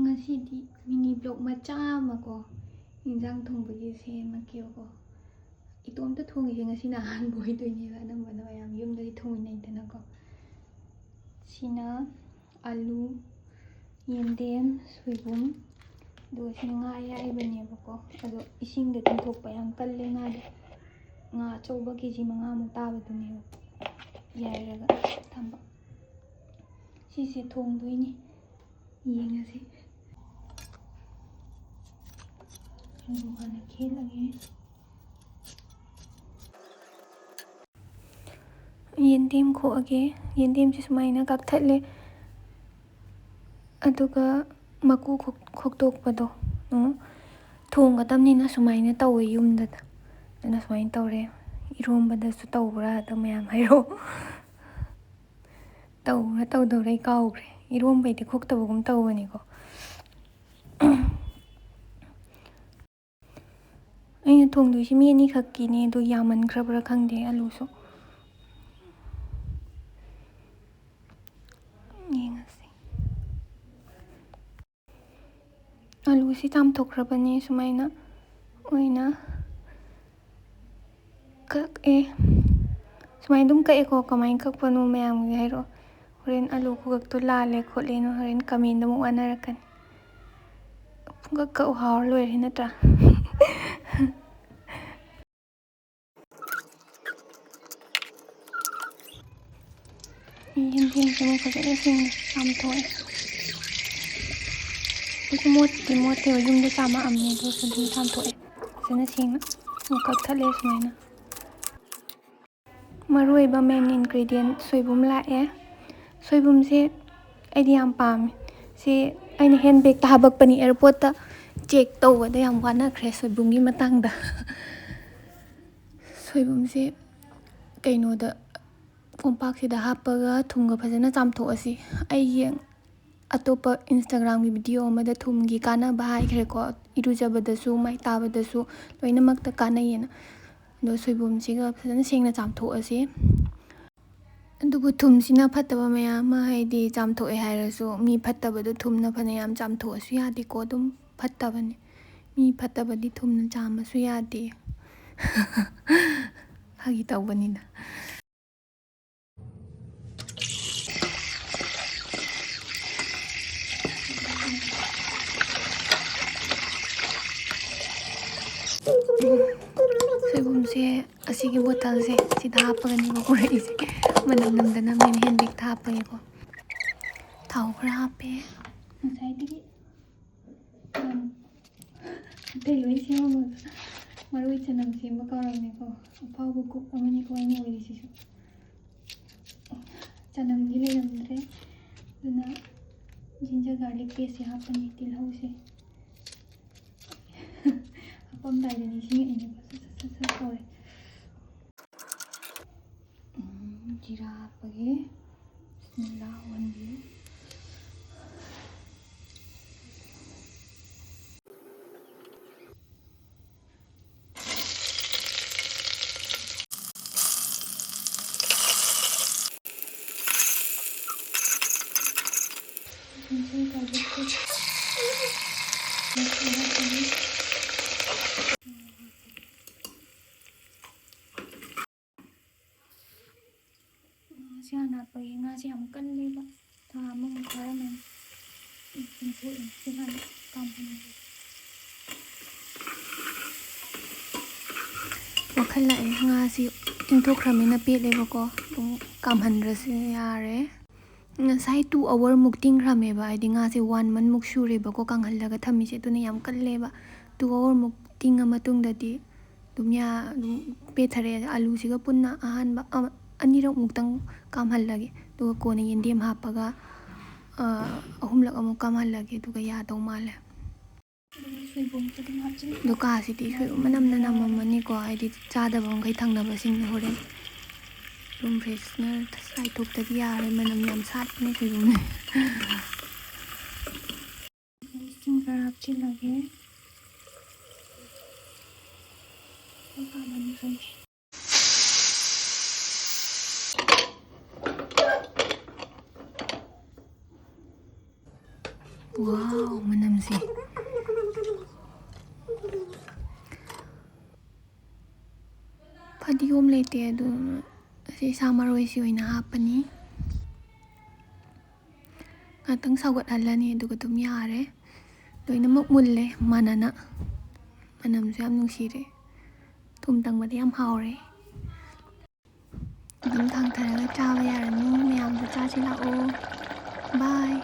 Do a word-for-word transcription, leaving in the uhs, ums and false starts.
ꯉꯁꯤꯗꯤ mini vlog ꯃꯆꯥ ꯑꯃꯀꯣ, ꯏꯟꯖꯥꯡ ꯊꯣꯡꯕꯒꯤ ꯁꯦꯝꯃꯛꯀꯦꯕꯀꯣ꯫ ꯏꯇꯣꯝꯇ ꯊꯣꯡꯉꯤꯁꯦ ꯉꯁꯤꯅ ꯑꯍꯥꯟꯕ ꯑꯣꯏꯗꯣꯏꯅꯦꯕ꯫ ꯑꯅꯝꯕꯅ ꯃꯌꯥꯝ ꯌꯨꯝꯗꯗꯤ ꯊꯣꯡꯃꯤꯟꯅꯩꯗꯅꯀꯣ꯫ ꯁꯤꯅ ꯑꯂꯨ, ꯌꯦꯟꯗꯦꯝ, ꯁꯣꯏꯕꯨꯝ, ꯑꯗꯨꯒ ꯁꯤꯅ ꯉꯥ ꯑꯌꯥꯏꯕꯅꯦꯕꯀꯣ꯫ ꯑꯗꯣ ꯏꯁꯤꯡꯗ ꯇꯤꯡꯊꯣꯛꯄ ꯌꯥꯝ ꯀꯜꯂꯦ ꯉꯥꯗꯤ꯫ ꯉꯥ ꯑꯆꯧꯕ ꯀꯦ ꯖꯤ ꯃꯉꯥꯃꯨꯛ ꯇꯥꯕꯗꯨꯅꯦꯕ ꯌꯥꯏꯔꯒ ꯊꯝꯕ꯫ ꯁꯤꯁꯦ ꯊꯣꯡꯗꯣꯏꯅꯤ꯫ ꯌꯦꯡꯉꯁꯤ꯫ ꯑꯂꯨ ꯍꯥꯟꯅ ꯈꯦꯠꯂꯒꯦ꯫ ꯌꯦꯟꯗꯦꯝ ꯈꯣꯛꯑꯒꯦ꯫ ꯌꯦꯟꯗꯦꯝꯁꯦ ꯁꯨꯃꯥꯏꯅ ꯀꯛꯊꯠꯂꯦ꯫ ꯑꯗꯨꯒ ꯃꯀꯨ ꯈꯣꯛ-, ꯈꯣꯛꯇꯣꯛꯄꯗꯣ, ꯎꯝ, ꯊꯣꯡꯒꯗꯕꯅꯤꯅ ꯁꯨꯃꯥꯏꯅ ꯇꯧꯋꯦ ꯌꯨꯝꯗꯗ꯫ ꯑꯗꯨꯅ ꯁꯨꯃꯥꯏꯅ ꯇꯧꯔꯦ꯫ ꯏꯔꯣꯝꯕꯗꯁꯨ ꯇꯧꯕ꯭ꯔꯥ ꯑꯗꯣ ꯃꯌꯥꯝ ꯍꯥꯏꯔꯛꯑꯣ꯫ ꯇꯧꯕ꯭ꯔꯥ ꯇꯧꯗꯕ꯭ꯔꯥ ꯑꯩ ꯀꯥꯎꯈ꯭ꯔꯦ꯫ ꯏꯔꯣꯝꯕꯩꯗꯤ ꯈꯣꯛꯇꯕꯒꯨꯝ ꯇꯧꯕꯅꯤꯀꯣ꯫ ꯑꯩꯅ ꯊꯣꯡꯗꯣꯏꯁꯤ ꯃꯤ ꯑꯅꯤꯈꯛꯀꯤꯅꯦ, ꯑꯗꯣ ꯌꯥꯝꯃꯟꯈ꯭ꯔꯕ꯭ꯔꯥ ꯈꯪꯗꯦ ꯑꯂꯨꯁꯨ꯫ ꯌꯦꯡꯉꯁꯤ꯫ ꯑꯂꯨꯁꯤ ꯆꯥꯝꯊꯣꯛꯈ꯭ꯔꯕꯅꯦ꯫ ꯁꯨꯃꯥꯏꯅ ꯑꯣꯏꯅ ꯀꯛꯑꯦ꯫ ꯁꯨꯃꯥꯏꯅ ꯑꯗꯨꯝ ꯀꯛꯑꯦꯀꯣ꯫ ꯀꯃꯥꯏꯅ ꯀꯛꯄꯅꯣ ꯃꯌꯥꯝꯒꯤ ꯍꯥꯏꯔꯛꯑꯣ꯫ ꯍꯣꯔꯦꯟ ꯑꯂꯨ ꯈꯨꯀꯛꯇꯣ ꯂꯥꯜꯂꯦ ꯈꯣꯠꯂꯦꯅ ꯍꯣꯔꯦꯟ comment ꯑꯃꯨꯛ ꯋꯥꯅꯔꯛꯀꯅꯤ꯫ ꯄꯨꯡꯀꯛ ꯀꯛꯎ, ꯍꯥꯎꯔ ꯂꯣꯏꯔꯦ ꯅꯠꯇ꯭ꯔꯥ? ꯌꯦꯟꯗꯦꯝꯁꯤꯃ ꯐꯖꯅ ꯁꯦꯡꯅ ꯆꯥꯝꯊꯣꯛꯑꯦ꯫ ꯑꯩꯁꯨ ꯃꯣꯠꯇꯤ ꯃꯣꯠꯇꯦꯕ, ꯌꯨꯝꯗ ꯆꯥꯝꯃꯛꯑꯝꯅꯦ, ꯑꯗꯨꯁꯨ ꯑꯗꯨꯝ ꯆꯥꯝꯊꯣꯛꯑꯦ ꯐꯖꯅ ꯁꯦꯡꯅ꯫ ꯑꯗꯨꯒ ꯀꯛꯊꯠꯂꯦ ꯁꯨꯃꯥꯏꯅ꯫ ꯃꯔꯨ ꯑꯣꯏꯕ main ingredient ꯁꯣꯏꯕꯨꯝ ꯂꯥꯛꯑꯦ꯫ ꯁꯣꯏꯕꯨꯝꯁꯦ ꯑꯩꯗꯤ ꯌꯥꯝ ꯄꯥꯝꯃꯦ꯫ ꯁꯤ ꯑꯩꯅ hand bagꯇ ꯍꯥꯄꯛꯄꯅꯤ, airportꯇ check ꯇꯧꯕꯗ ꯌꯥꯝ ꯋꯥꯅꯈ꯭ꯔꯦ ꯁꯣꯏꯕꯨꯝꯒꯤ ꯃꯇꯥꯡꯗ꯫ ꯁꯣꯏꯕꯨꯝꯁꯦ ꯀꯩꯅꯣꯗ, ꯀꯣꯝꯄꯥꯛꯁꯤꯗ ꯍꯥꯞꯄꯒ ꯊꯨꯝꯒ ꯐꯖꯅ ꯆꯥꯝꯊꯣꯛꯑꯁꯤ꯫ ꯑꯩꯒꯤ ꯑꯇꯣꯞꯄ Instagramꯒꯤ video ꯑꯃꯗ ꯊꯨꯝꯒꯤ ꯀꯥꯟꯅꯕ ꯍꯥꯏꯈ꯭ꯔꯦꯀꯣ, ꯏꯔꯨꯖꯕꯗꯁꯨ, ꯃꯥꯏ ꯇꯥꯕꯗꯁꯨ ꯂꯣꯏꯅꯃꯛꯇ ꯀꯥꯟꯅꯩꯌꯦꯅ꯫ ꯑꯗꯣ ꯁꯣꯏꯕꯨꯝꯁꯤꯒ ꯐꯖꯅ ꯁꯦꯡꯅ ꯆꯥꯝꯊꯣꯛꯑꯁꯤ꯫ ꯑꯗꯨꯕꯨ ꯊꯨꯝꯁꯤꯅ ꯐꯠꯇꯕ ꯃꯌꯥꯝ ꯑꯃ, ꯍꯥꯏꯗꯤ ꯆꯥꯝꯊꯣꯛꯑꯦ ꯍꯥꯏꯔꯁꯨ, ꯃꯤ ꯐꯠꯇꯕꯗꯣ ꯊꯨꯝꯅ ꯐꯅꯌꯥꯝ ꯆꯥꯝꯊꯣꯛꯑꯁꯨ ꯌꯥꯗꯦꯀꯣ, ꯑꯗꯨꯝ ꯐꯠꯇꯕꯅꯤ꯫ ꯃꯤ ꯐꯠꯇꯕꯗꯤ ꯊꯨꯝꯅ ꯆꯥꯝꯃꯁꯨ ꯌꯥꯗꯦ꯫ ꯐꯥꯒꯤ ꯇꯧꯕꯅꯤꯗ꯫ ꯁꯣꯏꯕꯨꯝꯁꯦ ꯑꯁꯤꯒꯤ ꯕꯣꯇꯜꯁꯦ ꯁꯤꯗ ꯍꯥꯞꯄꯒꯅꯦꯕ ꯄꯨꯔꯛꯏꯁꯦ꯫ ꯃꯅꯝ ꯅꯝꯗꯅꯕꯅꯦꯅ ꯍꯦꯟ ꯕꯦꯒꯇ ꯍꯥꯞꯄꯒꯦꯀꯣ꯫ ꯊꯥꯎ ꯈꯔ ꯍꯥꯞꯄꯦ꯫ ꯉꯁꯥꯏꯗꯒꯤ, ꯎꯝ, ꯑꯇꯩ ꯂꯣꯏ ꯁꯦꯝꯃꯝꯃꯒ ꯃꯔꯣꯏ ꯆꯅꯝ ꯁꯦꯝꯕ ꯀꯥꯎꯔꯝꯃꯦꯀꯣ꯫ ꯑꯐꯥꯎꯕ ꯀꯨꯛ ꯑꯃꯅꯤꯀꯣ ꯑꯩꯅ ꯑꯣꯏꯔꯤꯁꯤꯁꯨ꯫ ꯆꯅꯝꯗꯤ ꯂꯩꯔꯝꯗ꯭ꯔꯦ, ꯑꯗꯨꯅ ginger garlic pasteꯁꯦ ꯍꯥꯞꯄꯅꯤ, ꯇꯤꯜꯍꯧꯁꯦ꯫ ꯍꯥꯞꯄꯝꯗꯥꯏꯗ ꯅꯤꯡꯁꯤꯡꯉꯛꯏꯅꯦꯀꯣ, ꯁꯠ ꯁꯠ ꯁꯠ ꯁꯠ ꯇꯧꯔꯦ꯫ ꯎꯝ, ꯖꯤꯔꯥ ꯍꯥꯞꯄꯒꯦ꯫ ꯕꯤꯁꯃꯤꯜꯂꯥ ꯑꯣꯟꯕꯤꯌꯨ꯫ ꯉꯥꯁꯦ ꯍꯥꯟꯅ ꯍꯥꯞꯄꯒꯦ꯫ ꯉꯥꯁꯦ ꯌꯥꯝ ꯀꯜꯂꯦꯕ꯫ ꯊꯥ ꯑꯃꯃꯨꯛ ꯐꯥꯔꯝꯃꯅꯤ꯫ ꯇꯤꯡꯊꯣꯛꯑꯦ꯫ ꯁꯤ ꯍꯥꯟꯅ ꯀꯥꯝꯍꯟꯒꯦ꯫ ꯋꯥꯈꯜ ꯂꯥꯛꯑꯦ꯫ ꯉꯥꯁꯤ ꯇꯤꯡꯊꯣꯛꯈ꯭ꯔꯃꯤꯅ ꯄꯦꯠꯂꯦꯕꯀꯣ꯫ ꯑꯗꯨꯝ ꯀꯥꯝꯍꯟꯗ꯭ꯔꯁꯨ ꯌꯥꯔꯦ꯫ ꯉꯁꯥꯏ two hour ꯃꯨꯛ ꯇꯤꯡꯈ꯭ꯔꯃꯦꯕ, ꯍꯥꯏꯗꯤ ꯉꯥꯁꯦ one month ꯃꯨꯛ ꯁꯨꯔꯦꯕꯀꯣ ꯀꯪꯍꯜꯂꯒ ꯊꯝꯃꯤꯁꯦ, ꯑꯗꯨꯅ ꯌꯥꯝ ꯀꯜꯂꯦꯕ꯫ Two hour ꯃꯨꯛ ꯇꯤꯡꯉ ꯃꯇꯨꯡꯗꯗꯤ ꯑꯗꯨꯝ ꯌꯥ-, ꯑꯗꯨꯝ ꯄꯦꯠꯊꯔꯦ꯫ ꯑꯂꯨꯁꯤꯒ ꯄꯨꯟꯅ ꯑꯍꯥꯟꯕ ꯑ-, ꯑꯅꯤꯔꯛ ꯃꯨꯛꯇꯪ ꯀꯥꯝꯍꯜꯂꯒꯦ, ꯑꯗꯨꯒ ꯀꯣꯟꯅ ꯌꯦꯟꯗꯦꯝ ꯍꯥꯞꯄꯒ, ꯑ, ꯑꯍꯨꯝꯂꯛ ꯑꯃꯨꯛ ꯀꯥꯝꯍꯜꯂꯒꯦ, ꯑꯗꯨꯒ ꯌꯥꯗꯧ ꯃꯥꯜꯂꯦ꯫ ꯁꯣꯏꯕꯨꯝꯁꯨ ꯑꯗꯨꯝ ꯍꯥꯞꯆꯤꯜꯂꯦ꯫ ꯑꯗꯣ ꯀꯥꯁꯤꯗꯤ ꯁꯣꯏꯕꯨꯝ ꯃꯅꯝꯅ ꯅꯝꯃꯝꯃꯅꯤꯀꯣ, ꯍꯥꯏꯗꯤ ꯆꯥꯗꯕ ꯃꯈꯩ ꯊꯪꯅꯕꯁꯤꯡꯅ ꯍꯣꯔꯦꯟ꯫ Room freshener ꯆꯥꯏꯊꯣꯛꯇꯗꯤ ꯌꯥꯔꯣꯏ, ꯃꯅꯝ ꯌꯥꯝ ꯁꯥꯠꯄꯅꯦ ꯁꯣꯏꯕꯨꯝꯁꯦ꯫ ꯏꯁꯤꯡ ꯈꯔ ꯍꯥꯞꯆꯤꯜꯂꯒꯦ꯫ ꯃꯈꯥ ꯃꯅꯨꯡ ꯆꯪꯉꯦ꯫ ꯋꯥꯎ, ꯃꯅꯝꯁꯦ꯫ ꯐꯗꯤꯒꯣꯝ ꯂꯩꯇꯦ, ꯑꯗꯨꯅ ꯑꯁꯤ ꯁꯥ ꯃꯔꯣꯏꯁꯤ ꯑꯣꯏꯅ ꯍꯥꯞꯄꯅꯤ꯫ ꯉꯥꯛꯇꯪ ꯁꯧꯒꯠꯍꯜꯂꯅꯤ, ꯑꯗꯨꯒ ꯑꯗꯨꯝ ꯌꯥꯔꯦ꯫ ꯂꯣꯏꯅꯃꯛ ꯃꯨꯜꯂꯦ ꯃꯥꯟꯅꯅ꯫ ꯃꯅꯝꯁꯨ ꯌꯥꯝ ꯅꯨꯡꯁꯤꯔꯦ꯫ ꯊꯨꯝ ꯇꯪꯕꯗꯤ ꯌꯥꯝ ꯍꯥꯎꯔꯦ꯫ ꯑꯗꯨꯝ ꯊꯥꯡꯊꯔꯒ ꯆꯥꯕ ꯌꯥꯔꯅꯤ꯫ ꯃꯌꯥꯝꯁꯨ ꯆꯥꯁꯤ ꯂꯥꯛꯑꯣ꯫ ꯕꯥꯏ꯫